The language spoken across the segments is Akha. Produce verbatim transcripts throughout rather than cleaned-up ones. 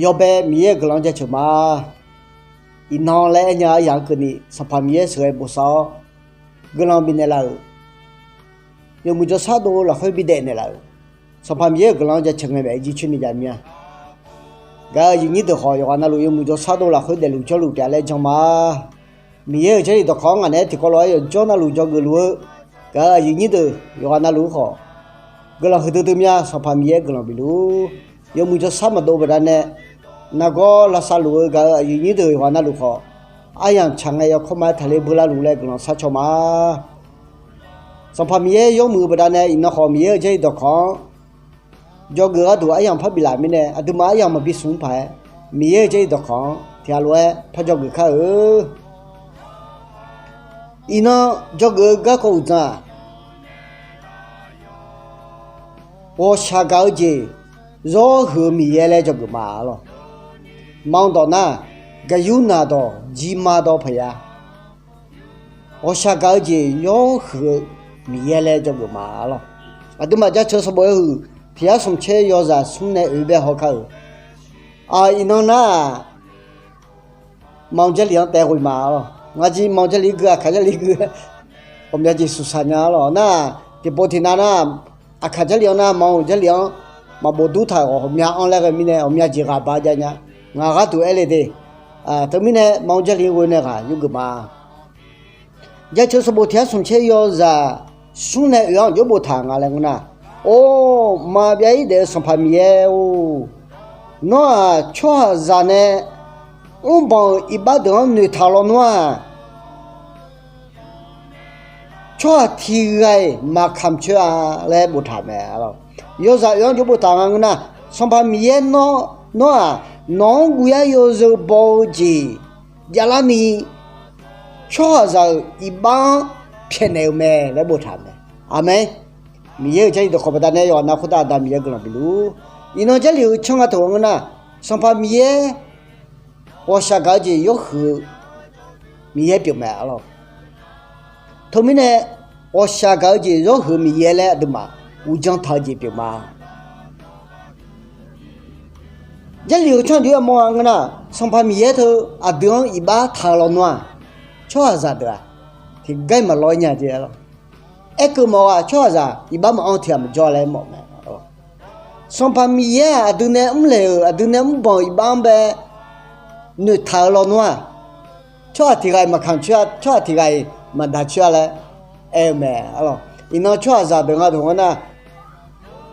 Yawbae Miqyaer-euq guiqlanq jaceuq ma. Iqnan laer aernya aryamq-anr keuvni Sanqpaq Miqyaer sheuqghae bosav-awr guiqlanq bifnaeq laf-euq, yawmuiq jawrshar dov lafkhoer bidaef naeqlaf-euq, Sanqpaq Miqyaer-euq guiqlanq-anr jaceuq ngae maeq-aer jircoer ni jav mir-a. Gaq-euq aqyuif nyir deuq khawf yawqghaq navluf yawmuiq jawrshar dov lafkhoer daefluf jawrluf pyeuf-a laer jan ma. Miqyaer-euq Jarlif dawqkawq-anr ngaq naeq-aer tiqkawv lof-aer yawqjawr navluf dzawgeuf luf-eu, gaq-euq aqyuif nyir deuq yawqghaq navluf-ur khawf, guiqlanq huiqdui dui mir-a. Sanqpaq Miqyaer guiqlanq bif luf-ur. Yawmuiq jawrshar maqdov baqdanae, nargawr lavsav luf-eu gaq-euq aqyuif nyir deuq yawqghaq navluf khawf, aryamq tsaq ngae yawkawr ma-aer taqler beular luf laer guiqlanq sharcaw ma. Sanqpaq Miqyaer yawmuiq-eu baqdanae iqnan khawf Miqyaer-euq Jarlif dawqkawq-anr dzawgeuf gharduq aryamq par biflaf mirnae, aqduimaf aryamq maqbi smq paq-aer, Miqyaer-euq Jarlif dawqkawq-anr tiqghaq lof-aer par dzawgeuf kar-eu. Iqnan dzawgeuf-eu garkawv uqdzan-aq, ghawqshaq gaq-eu jeq zawr huiq-eu Miqyaer laer dzawgeuf ma lawq. Manq dawq nar, gaqyur naq dawq, jirma dawq paqya, ghawqshaq gaq-eu jeq yawr huiq-eu Miqyaer laer dzawgeuf ma lawq. Aqduimaf jaceuq sanqbof-aer huiq tiq yar smq caer yawzaq smr nae oeq bae haw kar-euq. Iqnan nar-aq, manq Jarlif-anr taev ghoe ma lawq. Ngaq jeq manq Jarlif gui, aqkaq Jarlif gui, ghawqmya jeq suqsaq nya lawq. Nar-aq, tiqpov tiqnav nar, aqkaq Jarlif-anr nar, manq Jarlif-anr maqbof dur taq-euq ghawqmya anr laer ghae mirnae ghawqmya jeq ghaq ba jav nya. Ngaq gharduq aer le de. Teumirnae manq Jarlif ghoe nae ghaq yurgeuf ma. Jaceuq sanqbof tiq yar smq caer yawzaq smr nae oeq-anr jawr boftaq nga laer ngeur nar, or, maqbyav-ir daef-eu Sanqpaq Miqyaer-or, nawr-aq tsawrhaqzaq nae mrbanq-euq iqbax deuq-anr noeqtaq-eu lawnmr-aq, tsawrhaq tiq ghaq-iq maqkamq coer-a laer boftaq mae. Yawzaq oeq-anr jawr boftaq nga ngeur nar, Sanqpaq Miqyaer nawr-aq, nawq-anr guvyar yawzeu baw-eu jeq javlarni, tsawrhaqzaq-euq iqbax-anr pyaeqnaeq-eu mae laer boftaq mae. Aqmeq. Miqyaer-euq Jarlif dawqkawq baqdanae yawqha nav khoertav Aqda Miqyaer guiqlanq bif luf-ur. Iqnan Jarlif-euq canr nga taq-eu ngeur nar, Sanqpaq Miqyaer ghawqshaq gaq-eu jeq yawr huiq-eu Miqyaer pyeuf mae lawq. Teumirnae ghawqshaq gaq-eu jeq yawr huiq-eu Miqyaer laer aqduimaf uqdzan taq-eu jeq pyeuf ma. Jarlif-euq canr jov yamawr-a ngeur nar, Sanqpaq Miqyaer teu aqdui-anr iqbax taq-eu lawnmr-aq, tsawrhaqzaq deuq-aq tiqgar-iq maqlawr-ir nya jeq lawq. Aerkeuv mawf-aq tsawrhaqzaq iqbax maqanr tiq ghaq maqjawr laer mawf mae. Sanqpaq Miqyaer-aq aqdui nae mrlaeq-euq aqdui nae mrbanq-euq iqbax-anr bae noeqtaq-eu lawnmr-aq, tsawrhaq tiq ghaq-iq maqkamq coer-a, tsawrhaq tiq ghaq-iq maqdaq coer-a laer aer-eu mae. Iqnan tsawrhaqzaq deuq nga deuq ngeur nar,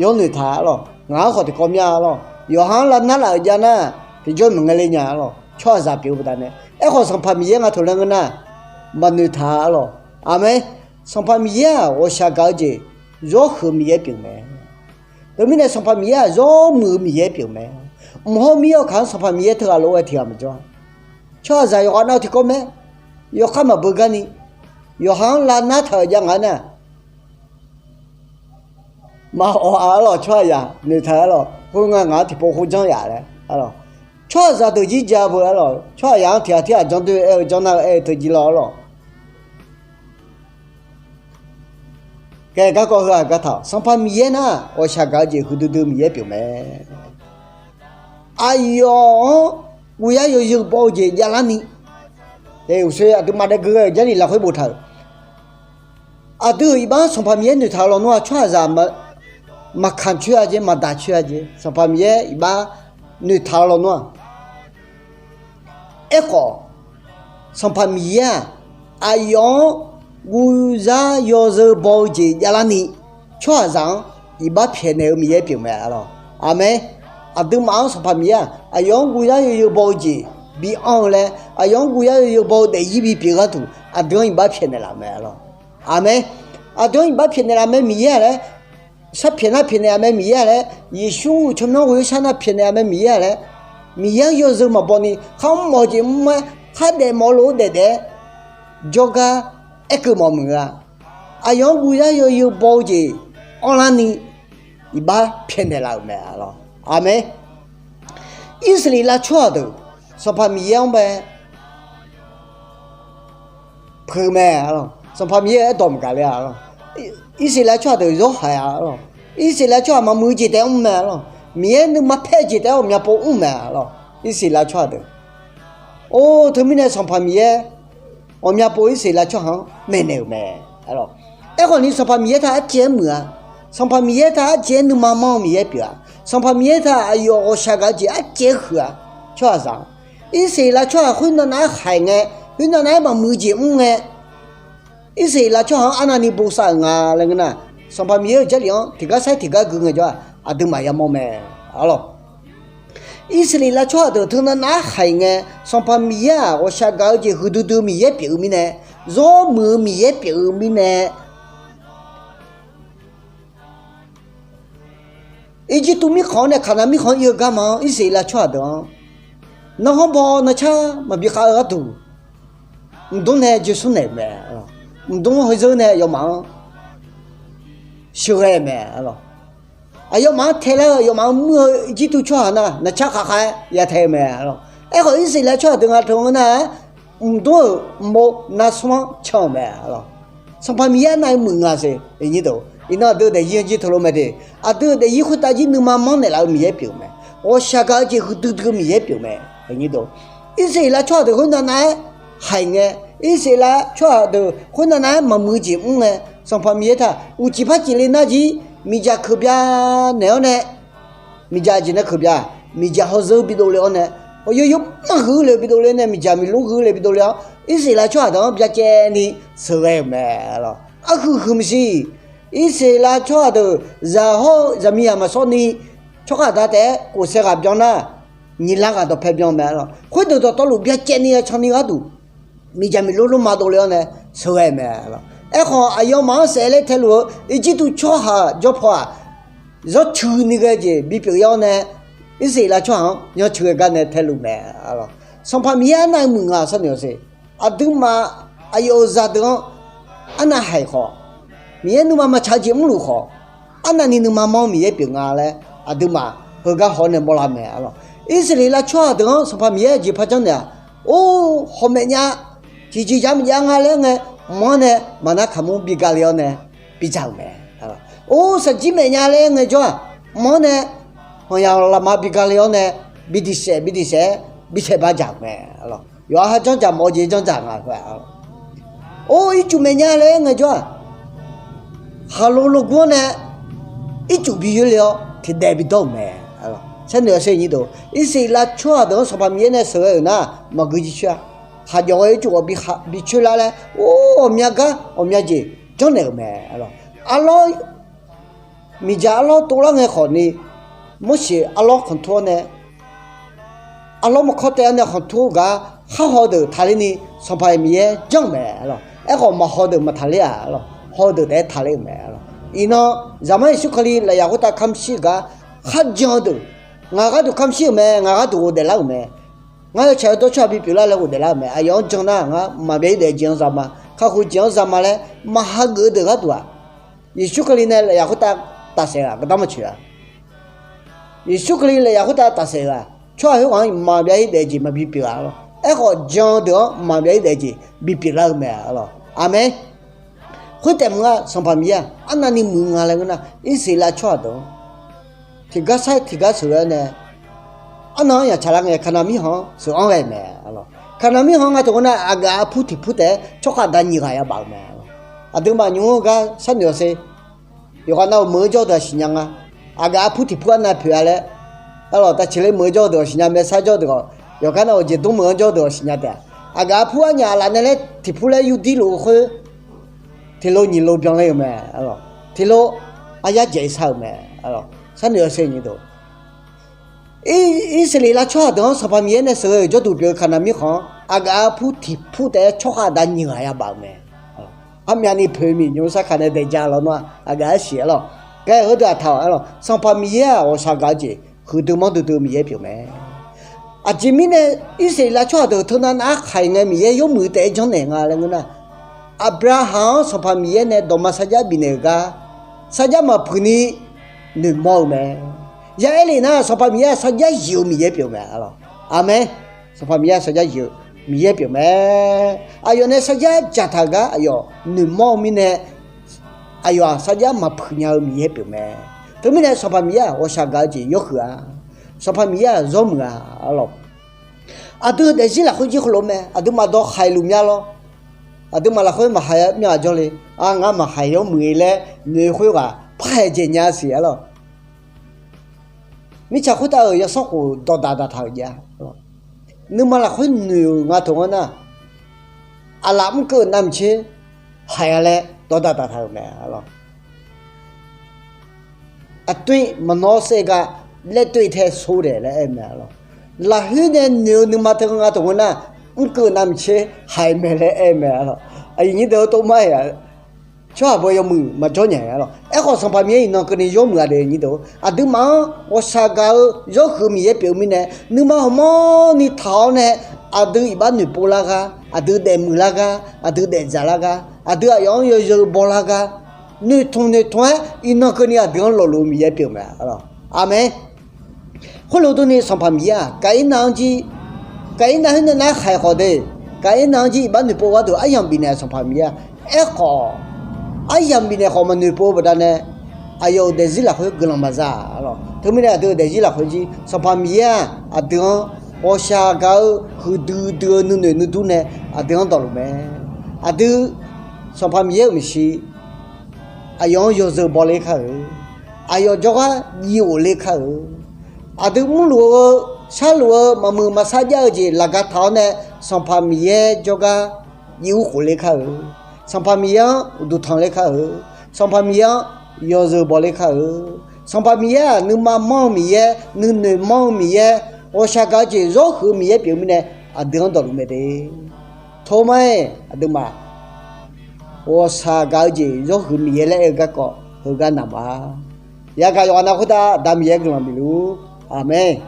yawr noeqtaq-a lawq. Ngaq-anr khawf tiqkawv mir-a lawq. Yawqha-anr lavnar laf-euq jav nar, tiqjawr maqngae le nya-a lawq. Tsawrhaqzaq pyeuf-eu baqdanae. Aerkhawf Sanqpaq Miqyaer nga taq-eu laer ngeur nar, maqnoeqtaq-a lawq. Aqmeq. Sanqpaq Miqyaer-aq ghawqshaq gaq-eu jeq yawr huiq-eu Miqyaer pyeuf mae. Teumirnae Sanqpaq Miqyaer-aq yawmuiq-eu Miqyaer pyeuf mae. Mq hawr mir yawkaq-anr Sanqpaq Miqyaer teughaq lof-aer tiq ghaq maqjawr-a. Tsawrhaqzaq yawqghaq nav-eu tiqkawv mae. Yawkhav maqbeu garni, yawqha-anr lavnar taq-euq jav ngaq-anr nar, maqawq-a lawq. Tsawrhaqzaq noeqtaq-a lawq. Khoerngae ngaq-anr tiqpov khoer janr yaf laer lawq. Tsawrhaqzaq deuq jir ja beu-a lawq. Tsawrhaqzaq-anr tiq ghaq tir ghaq janr doer-eu aer-eu janr nar-eu aer-eu teu jir lawr lawq. Kae garkawv heu-aq gartaq-awq. Sanqpaq Miqyaer nar ghawqshaq gaq-eu jeq huiqdui dui-eu Miqyaer pyeuf mae. Aqyawf-anr guvyar yawzeu baw-eu jeq javlarni, uqshoe aqduimaf dae gui ghae-euq Jarlif lafkhoer boftaq-euq, aqdui-euq iqbax-anr Sanqpaq Miqyaer noeqtaq-eu lawnmr-aq tsawrhaqzaq maqkamq coer-a jeq, maqdaq coer-a jeq, Sanqpaq Miqyaer iqbax noeqtaq-eu lawnmr-aq. Aerkhawf, Sanqpaq Miqyaer-aq, aqyawf-anr guvyar yawzeu baw-eu jeq javlarni, tsawrhaqzaq-anr iqbax pyaeqnaeq-eu Miqyaer pyeuf mae-a lawq. Aqmeq. Aqduimaf-anr Sanqpaq Miqyaer-aq, aqyawf-anr guvyar yawzeu baw-eu jeq bi anr-eu laer, aqyawf-anr guvyar yawzeu baw-eu daefzir bipyeuf gharduq aqdui-anr iqbax pyaeqnaeq laf mae-a lawq. Aqmeq. Aqdui-anr iqbax pyaeqnaeq laf mae Miqyaer-aq laer, sarpyaeq nar pyaeqnaeq-a mae Miqyaer-aq laer, Yeqsur-euq tsawrmyanr ghoe-eu shar nar pyaeqnaeq-a mae Miqyaer-aq laer, Miqyaer-anr yawzeu maqbaw ni kharmr mawf-eu jeq mr-aer, khardaef mawf-eu lof-aer daefdaef-aer, jawrgar aerkeuv mawf muiq-a. Aqyawf-anr guvyar yawzeu baw-eu jeq anrlarni, iqbax pyaeqnaeq laf-euq mae-a lawq. Aqmeq. Irsaqleqlav tsawrhaq deuq Sanqpaq Miqyaer-anr bae peuq mae-a lawq. Sanqpaq Miqyaer-euq aerdawq maqgaq ler-a lawq. Irsaqleqlav tsawrhaq deuq zawr haiq-a lawq. Irsaqleqlav tsawrhaq maqmuiq-eu jeq taef-aer mr mae-a lawq. Miqyaer nuima paer-eu jeq taef-aer ghawqmya pov mr mae, arlawq. Irsaqleqlav tsawrhaq deuq, or, teumirnae Sanqpaq Miqyaer ghawqmya pov Irsaqleqlav tsawrhaq-anr maeqnaeq-euq mae, arlawq. Aerkhawf ni Sanqpaq Miqyaer taq arcaev-aer muiq-a. Sanqpaq Miqyaer taq arcaev-aer nuima manr-eu Miqyaer pyeuf-a. Sanqpaq Miqyaer taq aqyawf ghawqshaq gaq-eu jeq arcaev-aer huiq-a. Tsawrhaqzaq-anr, Irsaqleqlav tsawrhaq khoernav nav-aer khaiq ngae, khoernav nav-aer maqmuiq jeq mr ngae, Irsaqleqlav tsawrhaq-anr arnavni bosav-euq nga laer ngeur nar, Sanqpaq Miqyaer-euq Jarlif-anr tiqgar sair tiqgar gui ngaejawr-aq, aqduimaf yamawr mae, arlawq. Irsaqleqlav tsawrhaq deuq teunav nav-aer khaiq ngae, Sanqpaq Miqyaer-aq ghawqshaq gaq-eu jeq huiqdui dui-eu Miqyaer pyeuf-eu mirnae, zawr muiq-eu Miqyaer pyeuf-eu mirnae, Irjirtuv mirkhanq-anr nae Kaqnav mirkhanq-anr ir-eu garma-anr Irsaqleqlav tsawrhaq deuq-anr, nanrhanr baw nanrcar maqbi khav-eu gharduq, mqdmr nae joeqsmr naeq-euq mae. Mqdmr-anr heuzeur nae aqyawfmaf-anr sheuqghae-euq mae, arlawq. Aqyawfmaf-anr taelar-eu aqyawfmaf-anr muir-eu Irjirtuv tsawrhaq nar, nanrcar khavkhav-aer yatae-eu mae, arlawq. Aerkhawf, Irsaqleqlav tsawrhaq deuq nga teu-anr nar-aq, mqdmr-euq mqmov navsmr-anr can-euq mae, arlawq. Sanqpaq Miqyaer arnavni muiq nga siq. Iqnan aqdui-euq daefzir-anr jir teulof mae de. Aqdui-euq daefzir khoertav jir nuima manr naeqlaf-eu Miqyaer pyeuf-eu mae. Ghawqshaq gaq-eu jeq huiqdui dui-eu Miqyaer pyeuf-eu mae, iqnan. Irsaqleqlav tsawrhaq deuq khoernav nav-aer khaiq ngae, Irsaqleqlav tsawrhaq deuq khoernav nav-aer maqmuiq jeq mr ngae, Sanqpaq Miqyaer taq uqcif par cifle nar jir miqdzaq keuq bya naeq-awr nae, miqdzaq aqjeq nae keuq bya, miqdzaq hawzeur bidov le-awr nae, hawyoer yoermanr huiq le bidov le nae, miqdzaq miqlur huiq le bidov le-awr, Irsaqleqlav tsawrhaq deuq-anr byacaevni sheuqghae-euq mae, arlawq. Arhuiq huiq maqsiq. Irsaqleqlav tsawrhaq deuq zaq hawr-eu zaqmiqzaq maqsawrni, tsawrkhav aqda taef-aer khofsaev ghaq byan nar, nyiq lar ghaq dawqpae byan mae, arlawq. Khoerdeuq dawqtawvluf byacaevni-eu canni gharduq, miqdzaq miqlur lurma dovle-awr nae sheuqghae-euq mae, arlawq. Aerkhawf, aqyawfmaf-anr saef laer taeluf-eu Irjirtuv tsawrhaq jawrpaw-aq, zawrcuini ghae-eu jeq bipyeuf-ir-awr nae, Irsaqleqlav tsawrhaq-anr yanceuq ghae gar nae taeluf mae, arlawq. Sanqpaq Miqyaer arnavni muiq nga sharnoeq-awq siq. Aqduimaf aqyawf-euq zaqdeuq-anr arnav haiq khawf, Miqyaer nuima maqtsaq-eu jeq mrluf khawf, arnavni nuima manr-eu Miqyaer pyeuf nga laer aqduimaf heugar haw-awr nae mawrlar mae, arlawq. Irsaqleqlav tsawrhaq deuq-anr Sanqpaq Miqyaer jeq par janrnaeq-aq, or, hawmaeq nya, tiqjeq ja maqjav nga laer ngae, mq-anr nae maqnar kaqmur bi gale-awr nae bidzaq-euq mae. Or, shaqjir maeq nya laer ngaejawr-aq, mq-anr nae hawqyaq lafma bi gale-awr nae, bi diqsaef bi diqsaef-aer bi saeq ba dzaq-euq mae, arlawq. Yawqha janrdzaq mawf-eu jeq janrdzaq nga, arlawq. Or, ircuf maeq nya laer ngaejawr-aq, khaqlo logur-anr nae ircuf bi yoerle-awr tiqdaev bi dawr-euq mae, arlawq. Sharnoeq-awq siq, iqnan. Irsaqleqlav tsawrhaq deuq-anr Sanqpaq Miqyaer nae sheuqghae-euq nar, maqgui jircoer-a. Khaqjawq ghae ircuf ghawq bi coer lar laer, or, ghawqmya gar ghawqmya jeq janrnaeq-euq mae, arlawq. Arlawr, miqdzaq arlawr tovlar ngae khawfni, Morseq arlawr khanqtur-awr nae, arlawr maqkawr taev-awr nae khanqtur gar khar haw-eu deuq taqler ni, Sanqpaq Miqyaer janr-euq mae, arlawq. Aerkhawf, maqhaw deuq maqtaqler-aq, arlawq, haw-eu deuq taef-aer taqler-euq mae, arlawq. Iqnan, Zaqmar Yeqsur Kali lafyaq khoertav kamq shir-eu gar kharjan-eu deuq, ngaq gharduq kamq shir-euq mae, ngaq gharduq ghofdaef lar-euq mae. Ngar yawtsaq yawdawr tsawrhaq bipyeuf lar laer ghofdaef lar-euq mae. Aqyawf-anr jan nar, ngar maqbyav-ir daef-eu jeq-anr zama, kakhof-eu jeq-anr zama laer maqhageuf-eu deuq gharduq-aq, Yeqsur Kali nae lafyaq khoertav tafsaef-aq gardanr maqtsoeq-a. Yeqsur Kali lafyaq khoertav tafsaef-aq, tsawrhaq khoerghaq-anr maqbyav-ir daef-eu jeq maqbi pyeuf-a, arlawq. Aerkhawf, jan-eu deuq-anr maqbyav-ir daef-eu jeq bipyeuf lar-eu mae, arlawq. Aqmeq. Khoertaef maqngeur-a, Sanqpaq Miqyaer-aq arnavni muiq nga laer ngeur nar, Irsaqleqlav tsawrhaq deuq-anr tiqgar sair tiqgar sheuqghae-awr nae, arnan-anr yaqtsaq lar ngae, Kaqnaq mirkhanq-anr sheuq-anr ghae-eu mae, arlawq. Kaqnaq mirkhanq nga teu-anr nar, aqgaf arpur tiqpur taef-aer tsawrkhav aqda nyiq ghaq yabaf-euq mae, arlawq. Aqduimaf nymr-anr gar sharnoeq-awq siq. Yawqghaq nav-euq meuq-eu jawr-eu deuq-aq siqnya nga. Aqgaf arpur tiqpur arnav poeq-a laer, arlawq, tavceqle meuq-eu jawr-eu deuq-aq siqnya, maersar jawr-eu deuq-aq, yawqgar nav-euq jeqdmr meuq-anr jawr-eu deuq-aq siqnya taef-a. Aqgaf arpur arnyaf lafnae laer tiqpur laer yurdir luf-eu khoer, tiqlo nyiq lo byanle-euq mae, arlawq. Tiqlo aryar dzaeq sar-euq mae, arlawq. Sharnoeq-awq siq, nyiq deuq. Irsaqleqlav tsawrhaq deuq-anr Sanqpaq Miqyaer nae sheuqghae-euq jawrduq pyeuf-eu Kaqnaq mirkhanq-anr aqgaf arpur tiqpur taef-aer tsawrkhav aqda nyiq ghaq yabaf-euq mae. Armyavni poeq miq nymr sarkaq nae daeq ja lawnmr-a, aqgaf arsiq, arlawq. Ghae heudeuq aqtaq-awq, arlawq. Sanqpaq Miqyaer-aq ghawqshaq gaq-eu jeq huiqdui manrdui dui-eu Miqyaer pyeuf mae. Aqjeq mirnae, Irsaqleqlav tsawrhaq deuq teunav nav-aer khaiq ngae Miqyaer yawmuiq taef-aer janrnaeq nga laer ngeur nar, Aqbyaqhaq-anr Sanqpaq Miqyaer nae dawqma sarjax bifnaeq-euq gar, sarjax maqpuiq ni noeqmawr-eu mae. Ya'aer lef nar, Sanqpaq Miqyaer-aq sarjax zif-eu Miqyaer pyeuf mae, arlawq. Aqmeq. Sanqpaq Miqyaer-aq sarjax zif-eu Miqyaer pyeuf mae. Aqyawf nae sarjax dzaqtaq-euq gar aqyawf noeqmawr-eu mirnae, aqyawf-aq sarjax maqpuiq nya-eu Miqyaer pyeuf mae. Teumirnae Sanqpaq Miqyaer-aq ghawqshaq gaq-eu jeq yawhuiq-a. Sanqpaq Miqyaer-aq zawrmuiq-a lawq. Aqdui daefzir lafkhoer jir heulof mae, aqduimaf dawqhaiq luf mya lawr. Aqduimaf lafkhoer maqhaiq-a mya ghaq jawrle, a ngar maqhaiq yawmuiq-e laer noeq khoerghaq parhaeq dzaeq nya siq-a lawq. Mirtsaq khoertav-euq yawsanr khof dawqdaq daqtaq-euq jav. Nuima lafkhoer noeq-euq nga taq-anr nar, aqlaf mrkeuv navmaqtser haiq-a laer dawqdaq daqtaq-euq mae lawq. Aqtoer maqnawr saev gar laer toer tae sor daeq laer aer-eu mae lawq. Lafkhoer nae noeq-eu nuima teu nga taq-anr nar, mrkeuv navmaqtser haiq mae laer aer-eu mae lawq. Aqyuif nyir deuq-eu tov mar-iq, tsawrhaq baw yawmuiq maqjawr nya-a lawq. Aerkhawf Sanqpaq Miqyaer iqnan keuvni yawmuiq-a de nyir deuq-or, aqduimaf-anr ghawqshaq gaq-eu zawrhuiq Miqyaer pyeuf-eu mirnae, nuima hawmawr ni taq-awr nae, aqdui iqbax noeqpov lar gar, aqdui daefmuiq lar gar, aqdui daefdzaq lar gar, aqdui aqyawf-anr yawzeu baw lar gar, noeqtmq noeqtmq-aer iqnan keuvni aqdui-anr lawfluf-eu Miqyaer pyeuf mae lawq. Aqmeq. Khoerlof durni Sanqpaq Miqyaer-aq Gaqirnav-anr jir, Gaqirnav khoernav nar khaiq khawf de, Gaqirnav-anr jir iqbax noeqpov gharduq aryamq bifnaeq-eu Sanqpaq Miqyaer-aq. Aerkhawf, aryamq bifnaeq khawf maqnoeqpov-eu baqdanae, aqyawf-euq daefzir lafkhoer guiqlanq maqza-a lawq. Teumirnae aqdui-euq daefzir lafkhoer jir Sanqpaq Miqyaer-aq aqdui-anr ghawqshaq gaq-eu huiqdui dui-eu nuinoeq nuidur nae aqdui-anr dawqluf mae. Aqdui Sanqpaq Miqyaer-euq maeqshi aqyawf-anr yawzeu baw ler kar-eu, aqyawf jawrgar jiv ghofler kar-eu, aqdui mrluf-eu sharluf-eu maqmuiq maqsar jav-eu jeq laqga taq-awr nae Sanqpaq Miqyaer jawrgar jiv ur khof ler kar-eu, Sanqpaq Miqyaer-anr uqduq tanq ler kar-eu, Sanqpaq Miqyaer-anr yawzeu baw ler kar-eu, Sanqpaq Miqyaer-aq nuima manr-eu Miqyaer, nuinoeq manr-eu Miqyaer, ghawqshaq gaq-eu jeq zawrhuiq-eu Miqyaer pyeuf-eu mirnae aqdui-anr dawqluf mae de. Tormar-iq aqduimaf ghawqshaq gaq-eu jeq zawrhuiq Miqyaer laer aer-eu garkawv heugar naq ma. Yagaq yawqghaq nav khoertav Aqda Miqyaer guiqlanq bifluf-ur. Aqmeq.